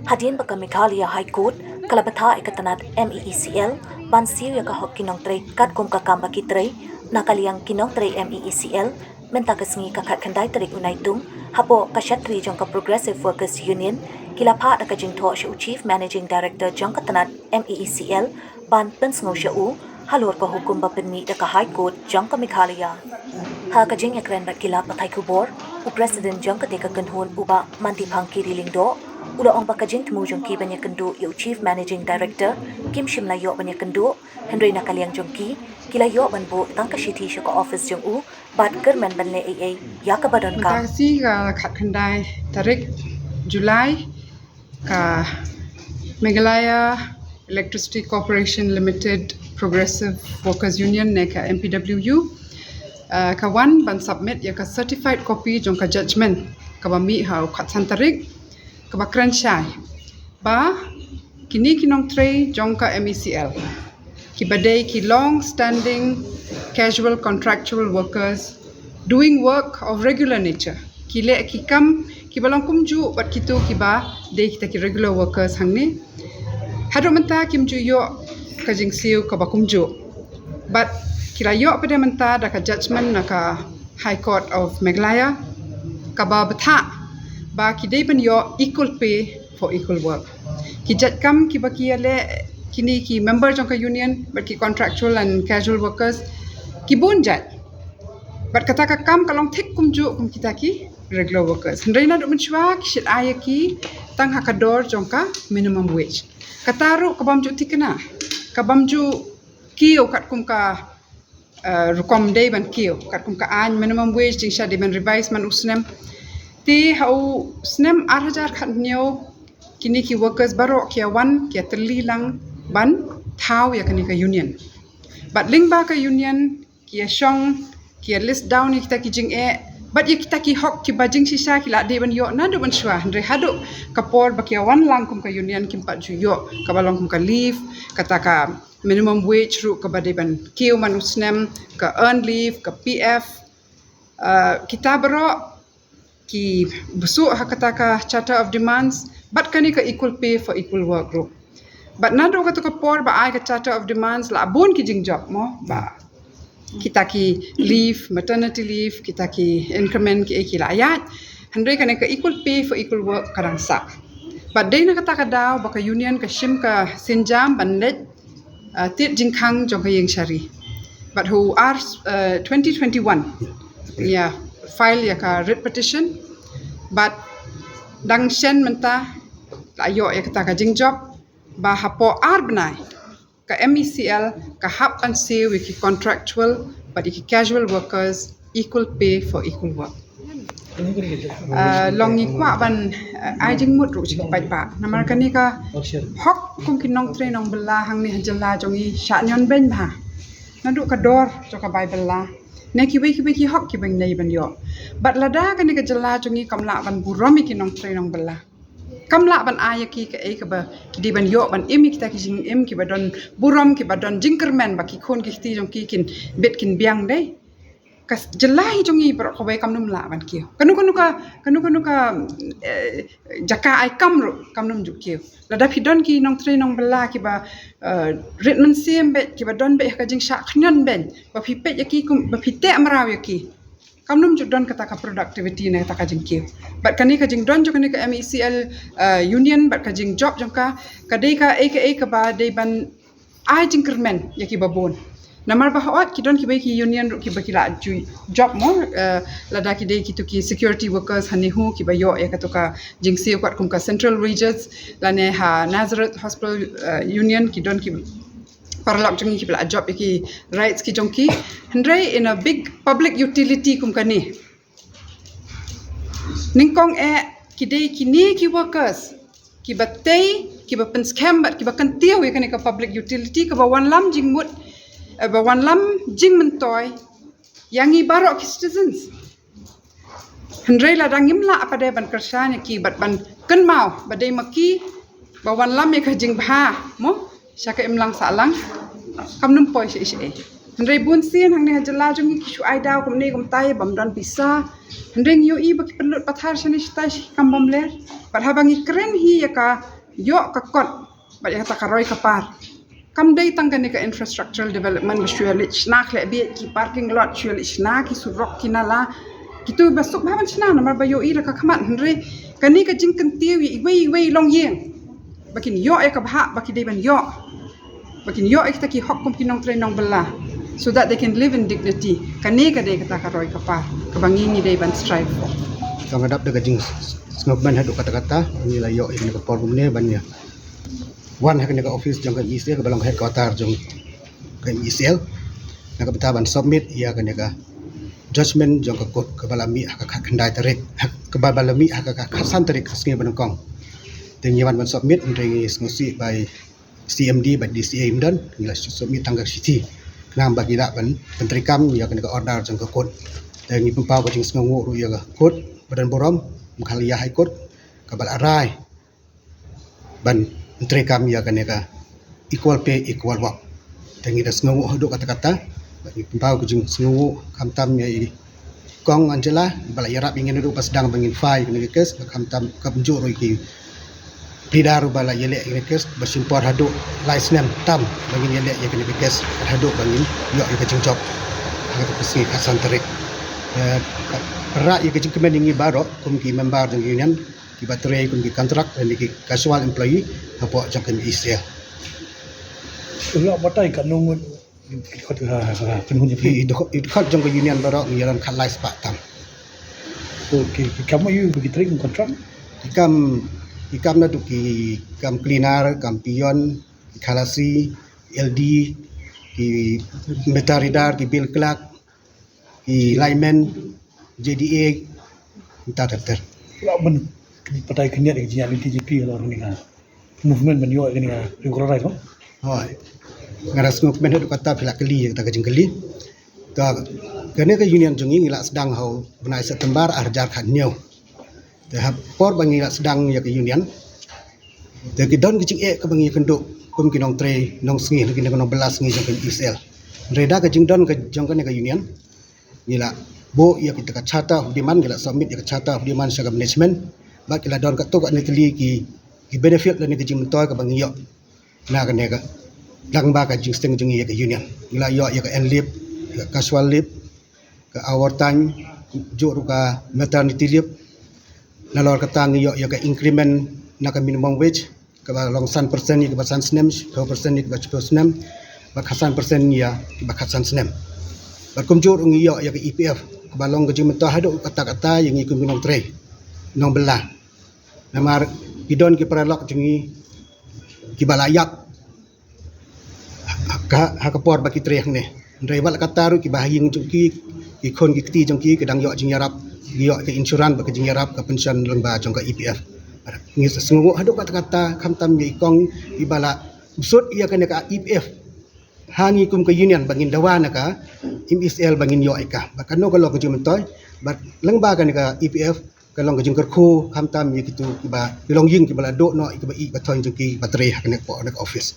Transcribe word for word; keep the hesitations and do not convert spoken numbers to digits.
Hadien ba ka Meghalaya High Court ka la bthah ïa ka tnat MEECL ban siew ïa ka hok ki nongtrei katkum ka kam ba ki trei, na ka liang ki nongtrei MEECL mynta ka sngi ka khatkhyndai tarik u Naitung, hapoh ka shatri jong ka Progressive Workers Union, ki la phah da ka jingthoh sha u Chief Managing Director jong ka tnat MEECL ban pynsngew sha u halor ka hukum ba pynmih da ka High Court jong ka Meghalaya. Ha ka jingïakren bad ki lad pathai khubor, u President jong katei ka kynhun, u Bah Mandiphang Kiri Lyngdoh, u la ong ba ka jingthmu jong ki ban ïakynduh ïa u Chief Managing Director kim shym la ïoh ban ïakynduh, hynrei na ka liang jong ki, ki la ïoh ban buh tang ka shithi sha ka office jong u bad kyrmen ban leh ei ei ïa kaba donkam. Mynta ka sngi ka khatkhyndai tarik July, ka Meghalaya Electricity Corporation Limited Progressive Workers Union ne ka M P W U, uh, ka wan ban submit ïa ka certified copy jong ka judgment kaba mih ha u khatsan tarik, kaba kren shai ba kine ki nongtrei jong ka MEECL, kiba dei ki long standing casual contractual workers doing work of regular nature, ki leh ki kam kiba long kumjuh bad kito kiba dei kita ki regular workers hangne, haduh mynta kim ju ïoh ka jingsiew kaba kumjuh. Bad ki la ïoh pat mynta da ka judgment na ka High Court of Meghalaya, kaba bthah ba ki dei ban ïoh equal pay for equal work. Ki jait kam kiba ki ïaleh kine ki member jong ka union bad ki contractual and casual workers, ki bun jait. Bad kata ka kam ka long thik kumjuh kum kita ki regular workers. Hynrei naduh mynshuwa ki shait ai ïa ki tang ha ka dor jong ka minimum wage. Kata ruh ka bym ju thikna, ka bym ju kiew katkum ka, uh, rukom dei ban kiew, katkum ka aiñ minimum wage jingshai dei ban revise man u snem. Te ha u snem ar hajar khathynñiew kine ki workers baroh ki ïa wan ki ïa tylli lang ban thaw ïa kane ka union. Bad lyngba ka union ki ïa shong, ki ïa list down ïa kita ki jingeh bad ïa kita ki hok kiba jingshisha ki la dei ban ïoh naduh mynshuwa, hynrei haduh ka por ba ki ïa wan lang kum ka union kim pat ju ïoh kaba long kum ka leave, kata ka minimum wage ruh kaba dei ban kiew man u snem, ka earned leave, ka P F, uh, kita baroh ki bsut ha kata ka Charter of Demands bad kane ka equal pay for equal work ruh. Bad naduh kata ka por ba ai ka Charter of Demands la bun ki jingjop mo, ba kita ki leave, maternity leave, kita ki increment ki, ki la ïaid. Hynrei kane ka equal pay for equal work ka dang sah. Bad dei na kata ka daw ba ka union ka shim ka sienjam ban leit, uh, tied jingkhang jong ka ïing shari. Bad ha u ar, uh, twenty twenty-one, ïa file ïa ka writ petition. Bad dang shen mynta la ïoh ïa kata ka jingjop ba hapoh ar bnai ka MEECL ka hap ban siew ïa ki contractual bad ïa ki casual workers equal pay for equal work. Uh, long ngi kwah ban, uh, ai jingmut ruh sha ki paidbah. Namar kane ka hok kum ki nongtrei nongbylla hangne ha jylla jong ngi shah ñion beiñ bha. Naduh ka dor jong ka bai bylla ne kiwei kiwei ki hok kiba ngi dei ban ïoh. Bad lada kane ka jylla jong ngi kam lah ban burom ïa ki nongtrei nongbylla, kam lah ban ai ïa ki kaei kaba ki dei ban ïoh ban im ïa kita ki jingim kiba don burom, kiba don jingkyrmen ba ki khun ki kti jong ki kin bit kin biang dei, ka jylla hi jong ngi baroh kawei kam nym lah ban kiew. Kano kano ka, kano kano ka, eh, jaka ai kam ruh kam nym ju kiew. Lada phi don ki nongtrei nongbylla kiba, eh, rit mynsiem beit, kiba don beit ha ka jingshah khñiot beit, ba phi peit ïa ki kum, ba phi teh mraw ïa ki, kam nym ju don kata ka productivity ne kata ka jingkiew. Bad kane ka jingdon jong kane ka MEECL, uh, union bad ka jingjop jong ka, ka dei kaei kaei kaba dei ban ai jingkyrmen ïa kiba bun. Namar ba hooid ki don kiba ki union ruh kiba ki la ju jop mo, uh, lada ki dei kito ki security workers ha NEHU kiba ïoh ïa kato ka jingsiew katkum ka central wages, lane ha Nazareth Hospital, uh, Union ki don ki paralok jong ngi kiba la jop ïa ki rights ki jong ki. Hynrei in a big public utility kum kane, nyngkong eh ki dei kine ki workers kiba tei, kiba pynskhem bad kiba kyntiew ïa kane ka public utility kaba wanlam jingmut, eh, ba wanlam jingmyntoi ïa ngi baroh ki citizens. Hynrei lada ngim lah pat de ban kyrshan ïa ki bad ban kynmaw ba dei ma ki ba wanlam ïa ka jingbha mo sha ka imlang sahlang, kam nym poi shaei shaei. Hynrei bun sien hangne ha jylla jong ngi ki shu ai daw kumne kumtai bym don pisa. Hynrei ngi ïohi ba ki pynlut pathar shane shatai shi kam bym ler. Bad haba ngi kren hi ïa ka ïoh ka kot bad ïa kata ka roi ka par. Kam dei tang kane ka infrastructural development ba shu ïa leit shna khleh bieit ki parking lot, shu ïa leit shna ki surok ki nala. Kitu ba suk bha ban shna namar ba ïohi da ka khmat, hynrei kane ka jingkyntiew ïa iwei iwei longïing ba kin ïoh ïa ka bhah ba ki dei ban ïoh, ba kin ïoh ïa kita ki hok kum ki nongtrei nongbylla, so that they can live in dignity. Kane ka dei kata ka roi ka par kaba ngi ngi dei ban strive for. Tang ka dap da ka jingsngewkmen haduh katta katta ngi la ïoh ïa kane ka por kumne ban ïa wan ha kane ka office jong ka M E C L kaba long headquarter jong ka M E C L, na ka bynta ban submit ïa kane ka judgment jong ka court kaba la mih ha ka khatkhyndai tarik, ha, kaba la mih ha ka khatsan tarik ka sngi ba nyngkong. Te ngi wan ban submit, hynrei ngi sngewsih ba i C M D bad D C A ym don, ngi la submit tang ka shithi khnang ba ki lah ban pyntreikam ïa kane ka order jong ka court. Te ngi pynpaw ka jingsngewnguh ruh ïa ka court ba donburom, Meghalaya High Court, kaba la rai ban pyntreikam ïa kane ka equal pay, equal work. Te ngi da sngewnguh haduh katta katta bad ngi pynpaw ka jingsngewnguh khamtam ïa i Kong Angela iba la ïarap ïa ngi naduh ba sdang ba ngin file ïa kane ka case, bad khamtam kumjuh ruh ïa ki pleader ba la ïaleh ïa kane ka case ba shim por haduh lai snem tam ba ngin ïaleh ïa kane ka case bad haduh ba ngin ïoh ïa ka jingjop ha kata ka sngi khatsan tarik. Eh, ka, ka rah ïa ka jingkmen ïa ngi baroh kum ki member jong union, kiba trei kum ki contract lane ki casual employee hapoh jong ka M E C L. Ula batai ka nong ki dkhot ha, ha, ha, kynhun jong ki. Ki dkhot, ki dkhot jong ka union baroh ngi ïalam khatlai spah tam. So ki, ki kam aïu ba ki trei kum contract? Ki kam, ki kam naduh ki kam cleaner, kam peon, ki khalasi, L D, ki meter reader, ki bill clerk, ki lineman, J D A, mynta ter ter. Lah ban ki patai khyndiat ki jingïaid lynti jong phi halor kane ka movement ban ïoh kane ka regularize, no? Hooid. Nga da sngewkmen haduh katta phi la kylli ïa kata ka jingkylli. Ka, kane ka union jong ngi ngi la sdang ha u bnai September ar hajar khathynñiew. Te ha por ba ngi la sdang ïa ka union, te ki don ki jingeh kaba ngi ïakynduh kum ki nongtrei nongsngi, ki nongbylla sngi jong ka M E C L. Hynrei da ka jingdon ka jong kane ka union, ngi la buh ïa kita ka charter of demand, ngi la submit ïa ka charter of demand sha ka management. Bad ki la don katto katne tylli ki, ki benefit lane ki jingmyntoi kaba ngi ïoh na kane ka, lyngba ka jingsdang jong ngi ïa ka union. Ngi la ïoh ïa ka annual leave, ïa ka casual leave, ka overtime, kumjuh ruh ka maternity leave. Nalor kata ngi ïoh ïa ka increment na ka minimum wage kaba long san percent ïa kiba san snem, shiphew percent ïa kiba shiphew snem, bad khatsan percent ïa kiba khatsan snem. Bad kumjuh ruh ngi ïoh ïa ka E P F kaba long ka jingmyntoi haduh katta katta ïa ngi kum ki nongtrei nongbylla. Namar ki don ki paralok jong ngi kiba la ïap ha, ha ka por ba ki trei hangne. Hynrei wat la katta ruh kiba ha ïing jong ki, ki khun ki kti jong ki, ki dang ïoh jingïarap, ki ïoh ka insurance bad ka jingïarap ka pension lyngba jong ka E P F. Ngi sngewnguh haduh katta katta khamtam ïa i kong iba la bsut ïa kane ka E P F ha ngi kum ka union ba ngin dawa na ka M E C L ba ngin ïoh ïa ka. Bad kano ka long ka jingmyntoi bad lyngba kane ka E P F ka long ka jingkyrkhu khamtam ïa kito kiba, ki longïing kiba la duh noh ïa kiba ïeit ba thoiñ jong ki ba trei ha kane ka office.